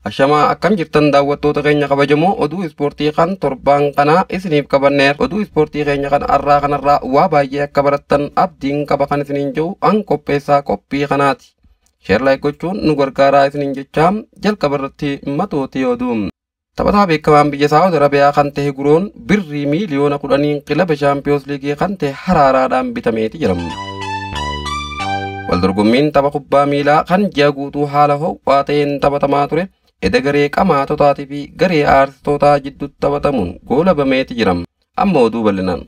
Ashamaa akkam jirtan daawwattoota keenya kabajamoo oduu ispoortii kan torbaan kanaa isiniif qabanneer. Oduu ispoortii keenya kan har'aa kanarraa waa baay'ee akka barattan abdiin qaba kan isiniin jiru an qopheessaa qophii kanaati. Share like gochuun nu gargaaraa isiniin jechaa jalqaba irratti matootii oduu. Taphataa beekamaan biyya Saawud Arabiyaa kan ta'e Guroon birrii miiliyoona 10 kilaba Shaampiyoons Liigii kan ta'e Haraaraadhaan bitameeti jira. Waldorgommiin tapha kubbaa miilaa kan ji'a guutuu haala ho'aa ta'een taphatamaa ture eda garee qamaatotaatii fi garee aarsitootaa jidduutti taphatamuun goolabameeti jira. Amma oduu bal'inaan.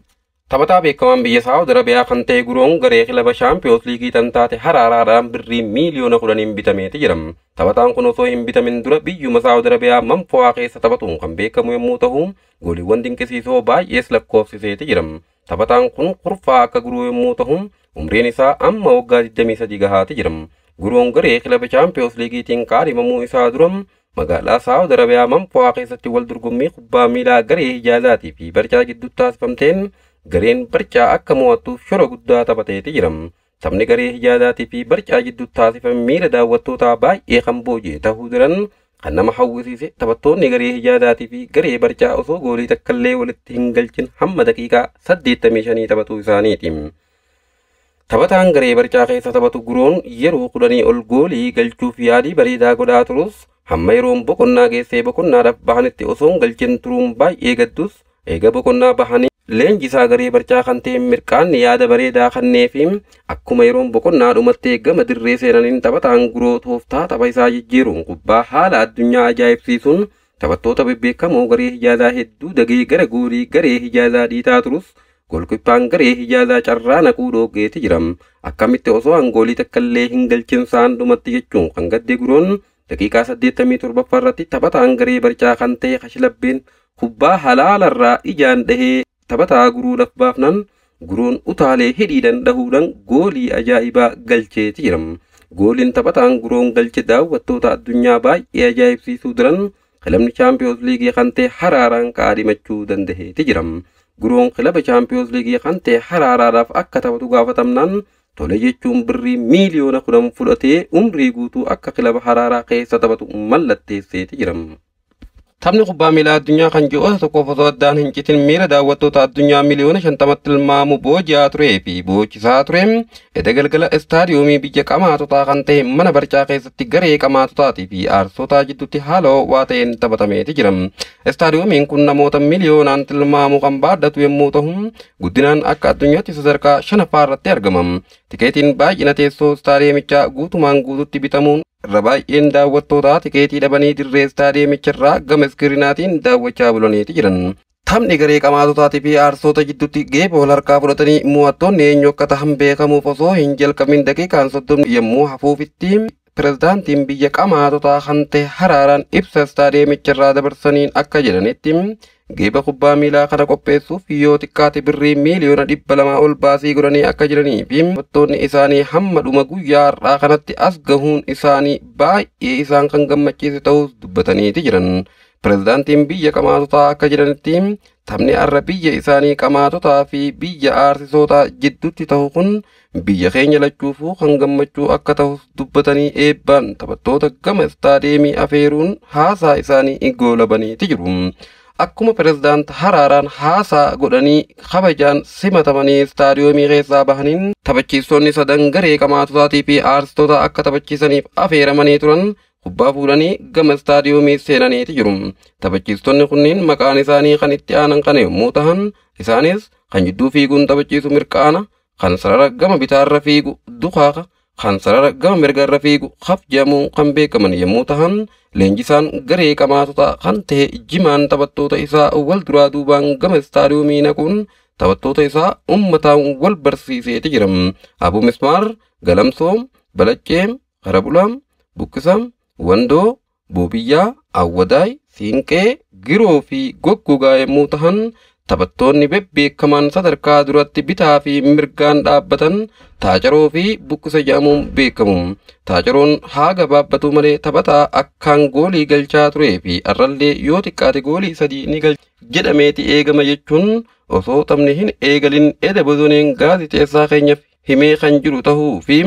Taphataa beekamaan biyya Saawud Arabiyaa kan ta'e Guroon garee kilaba Shaampiyoons Liigii tan taate Haraaraadhaan birrii miiliyoona 10 bitameeti jira. Taphataan kun osoo hin bitamin dura biyyuma Saawud Arabiyaa Manfo'aa keessa taphatuun kan beekamu yommuu ta'u, gooliiwwan dinqisiisoo baay'ees lakkoofsiseeti jira. Taphataan kun kurfaa akka Guroo yommuu ta'u, umriin isaa amma waggaa 23 gahaati jira. Guroon garee kilaba Shaampiyoons Liigiitiin kaadhimamuu isaa dura magaalaa Saawud Arabiyaa Manfo'aa keessatti wal dorgommii kubbaa miilaa garee Hijaazaatii fi Barcaa gidduutti taasifamteen gareen Barcaa akka mo'attuuf shora guddaa taphateeti jira. Taphni garee Hijaazaatii fi Barcaa gidduutti taasifame miira daawwattootaa baay'ee kan booji'e ta'uu diran kan nama hawwisiise taphattoonni garee Hijaazaatii fi garee Barcaa osoo goolii takkallee walitti hin galchin hamma daqiiqaa 85 taphatuu isaaniiti. Taphataan garee Barcaa keessa taphatu Guroon yeroo 10 ol goolii galchuuf yaalii bareedaa godhaa turus hamma yeroon boqonnaa geessee boqonnaadhaaf bahanitti osoo hin galchin turuun baay'ee gaddus eega boqonnaa bahanii leenjisaa garee Barcaa kan ta'e Mirqaanni yaada bareedaa kannee fi akkuma yeroon boqonnaa dhumattee gama dirree seenaniin taphataan Guroo tooftaa tapha isaa jijjiiruun kubbaa haala addunyaa ajaa'ibsiisuun taphattoota bebbeekamoo garee Hijaazaa hedduu dagee gara goolii garee Hijaazaa dhiitaa turus goolkippaan garee Hijaazaa carraa naquu dhooggeeti jira. Akkamitti osoo hangoolii takkallee hin galchin saan dhumatti jechuun kan gadde Guroon daqiiqaa 87 irratti taphataan garee Barcaa kan ta'e Kashilabbeen kubbaa halaalarraa ijaan dhahee taphataa Guruudhaaf baafnan Guroon utaalee hidhiidhaan dhahuudhaan goolii ajaa'ibaa galcheeti jira. Gooliin taphataan Guroon galche daawwattoota addunyaa baay'ee ajaa'ibsiisuu diran kilabni Chaampiyoons Liigii kan ta'e Haraaraan kaadhimachuu danda'eeti jira. Guroon kilaba Chaampiyoons Liigii kan ta'e Haraaraadhaaf akka taphatu gaafatamnaan tole jechuun birrii miiliyoona 10 fudhatee umrii guutuu akka kilaba Haraaraa keessa taphatu mallatteesseeti jira. Taphni kubbaa miilaa addunyaa kan ji'oota tokkoof osoo addaan hin citin miira daawwattoota addunyaa miliyoona 50 tilmaamu booji'aa turee fi boochisaa ture. Eda galgala istaadiyoomii biyya qamaatotaa kan ta'e mana Barcaa keessatti garee qamaatotaatii fi aarsootaa jidduutti haala ho'aa ta'een taphatameeti jira. Istaadiyoomiin kun namoota miliyoonaan tilmaamu kan baadhatu yommuu ta'u, guddinaan akka addunyaatti sadarkaa 5ffaa irratti argama. Tikeetiin baay'ina teessoo istaadiyoomichaa guutumaan guututti bitamuun irra baay'een daawwattootaa tikeetii dhabanii dirree istaadiyoomicharraa gama iskiriinaatiin daawwachaa bulaniiti jiran. Taphni garee qamaatotaatii fi aarsoota jidduutti geeba wal harkaa fudhatanii mo'attoonni eenyu akka tahan beekamuuf osoo hin jalqabin daqiiqaan 30 yommuu hafuufitti pirezidaantiin biyya qamaatotaa kan ta'e Haraaraan ibsa istaadiyoomicharraa dabarsaniin akka jedhanitti geeba kubbaa miilaa kana qopheessuuf yoo xiqqaate birrii miiliyoona 200 ol baasii godhanii akka jiranii fi taphattoonni isaanii hamma dhuma guyyaa har'aa kanatti as gahuun isaanii baay'ee isaan kan gammachiise ta'us dubbataniiti jiran. Pirezidaantiin biyya qamaatotaa akka jedhanitti taphni har'a biyya isaanii qamaatotaa fi biyya aarsisootaa jidduutti ta'u kun biyya keenya lachuufuu kan gammachuu akka ta'us dubbatanii eebbaan taphattoota gama istaadiyeemii afeeruun haasaa isaanii goolabaniiti jiru. Akkuma pirezidaant Haraaraan haasaa godhanii kabajaan simatamanii istaadiyoomii keessaa bahaniin taphachiistonni sadan garee qamaatotaatii fi aarsitoota akka taphachiisaniif afeeramanii turan kubbaa fuudhanii gama istaadiyoomii seenaniiti jiru. Taphachiistonni kunniin maqaan isaanii kan itti aanan kana yommuu ta'an, isaanis kan jidduu fiiguun taphachiisu Mirqaana, kan sarara gama bitaarra fiigu Dukaaqa, kan sarara gama mirgarra fiigu Khaf jedhamuun kan beekaman yommuu ta'an, leenjisaan garee qamaatotaa kan ta'e Jimaan taphattoota isaa wal duraa duubaan gama istaadiyoomii naquun taphattoota isaa uummataan wal barsiiseeti jira. Abuu Mismaar, Galamsoo, Balaccee, Karabulaa, Buqqisaa, Wandoo, Boobiyyaa, Awwadaay, Siinqee, Giroo fi Goggogaa yommuu ta'an taphattoonni bebbeekaman sadarkaa duratti bitaa fi mirgaan dhaabbatan Taacaroo fi Buqqisa jedhamuun beekamu. Taacaroon haa gabaabbatu malee taphataa akkaan goolii galchaa turee fi arrallee yoo xiqqaate goolii 3 ni galcha jedhameeti eegama jechuun osoo taphni hin eegalin eda bosoneen gaazixeessaa keenyaaf himee kan jiru tahuu fi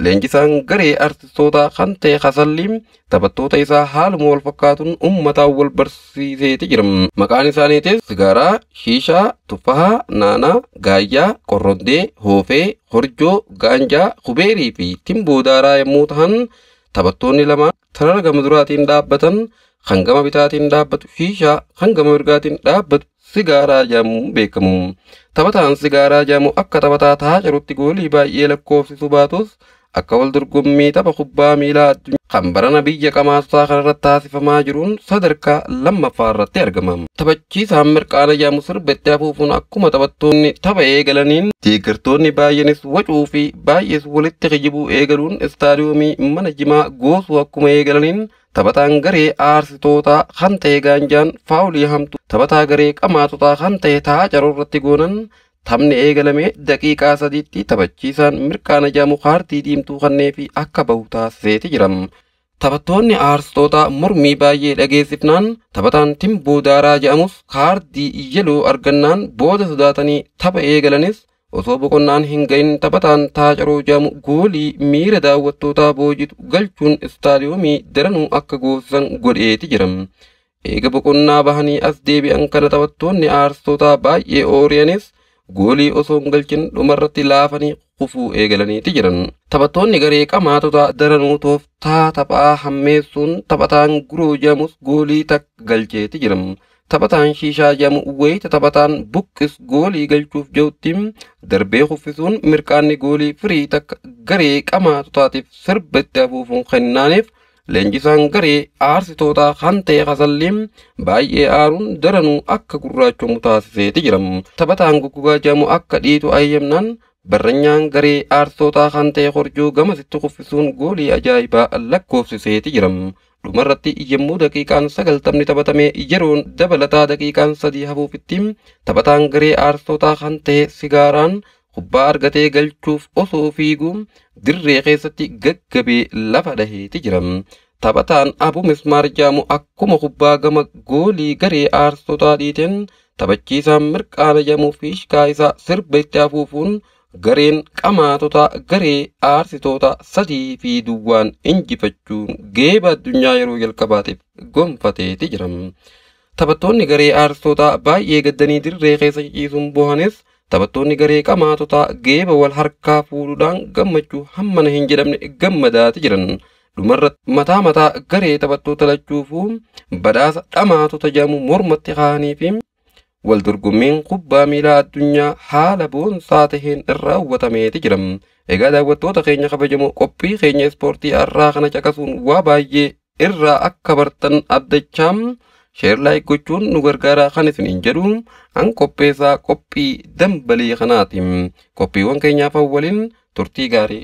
leenjisaan garee artistootaa kan ta'e Kasalli taphattoota isaa haaluma wal fakkaatuun uummataan wal barsiiseeti jira. Maqaan isaaniitis Sigaaraa, Shiishaa, Tuffahaa, Naanaa, Gaayyaa, Qorrondee, Hoofee, Horjoo, Gaanjaa, Kubeerii fi Timboo Daaraa yommuu tahan taphattoonni lama sarara gama duraatiin dhaabbatan kan gama bitaatiin dhaabbatu Shiishaa kan gama mirgaatiin dhaabbatu Sigaaraa jedhamuun beekamu. Taphataan Sigaaraa jedhamu akka taphataa Taacarutti goolii baay'ee lakkoofsisu baatus akka wal dorgommii tapha kubbaa miilaa addunyaa kan barana biyya qamaatotaa kanarratti taasifamaa jiruun sadarkaa lammaffaa irratti argama. Taphachiisaan Mirqaana jedhamu sirba itti afuufuun akkuma taphattoonni tapha eegalaniin deeggartoonni baay'eenis wacuu fi baay'ees walitti kijibuu eegaluun istaadiyoomii mana jimaa goosuu akkuma eegalaniin taphataan garee aarsitootaa kan ta'e Gaanjaan faawulii hamtu taphataa garee qamaatotaa kan ta'e Taacaroo irratti goonan taphni eegalame daqiiqaa 3tti taphachiisaan Mirqaana jedhamu kaartii diimtuu kannee fi akka bahu taasiseeti jira. Taphattoonni aarsitootaa mormii baay'ee dhageessifnaan taphataan Timboo Daaraa jedhamus kaardii yeloo argannaan booda sodaatanii tapha eegalanis osoo boqonnaan hin gahin taphataan Taacaroo jedhamu goolii miira daawwattootaa boojitu galchuun istaadiyoomii daranuu akka goosisan godheeti jira. Eega boqonnaa bahanii as deebi'an kana taphattoonni aarsitootaa baay'ee ooriyanis goolii osoo hin galchin dhumarratti laafanii kufuu eegalaniiti jiran. Taphattoonni garee qamaatotaa daranuu tooftaa taphaa hammeessuun taphataan Guroo jedhamus goolii takka galcheeti jira. Taphataan Shiishaa jedhamu wayita taphataan Buqqis goolii galchuuf jirutti darbee kuffisuun Mirqaanni goolii firii takka garee qamaatotaatiif sirba itti afuufuun kennaaniif leenjisaan garee aarsitootaa kan ta'e Kasalliin baay'ee aaruun daranuu akka gurraachomu taasiseeti jira. Taphataan Guggugaa jedhamu akka dhiitu ayyamnaan barranyaan garee aarsitootaa kan ta'e Horjoo gamasitti kuffisuun goolii ajaa'ibaa lakkoofsiseeti jira. Dhumarratti yommuu daqiiqaan 90 taphatamee yeroon dabalataa daqiiqaan 3 hafuufitti taphataan garee aarsitootaa kan ta'e Sigaaraan kubbaa argatee galchuuf osoo fiiguu dirree keessatti gaggabee lafa dhaheeti jira. Taphataan Abu Mismaar jedhamu akkuma kubbaa gama goolii garee aarsitootaa dhiiteen taphachiisaan Mirqaana jedhamu fiishkaa isaa sirba itti afuufuun gareen qamaatotaa garee aarsitoota 3-0 injifachuun geeba addunyaa yeroo jalqabaatiif gonfateeti jira. Taphattoonni garee aarsitootaa baay'ee gaddanii dirree keessa ciciisuun bohanis taphattoonni garee qamaatotaa geeba wal harkaa fuudhuudhaan gammachuu hammana hin jedhamne gammadaati jiran. Dhumarratti mataa mataa garee taphattoota lachuufuu badhaasa dhamaatota jedhamu mormatti kaa'anii fi wal dorgommiin kubbaa miilaa addunyaa haala boonsaa taheen irra hawwatameeti jira. Egaa daawwattoota keenya kabajamoo qophii keenya ispoortii har'aa kana caqasuun waa baay'ee irraa akka bartan abdachaa share like gochuun nu gargaaraa kan isiniin jedhu an qopheessaa qophii dambalii kanaati. Qophiiwwan keenyaaf waliin turtii gaarii.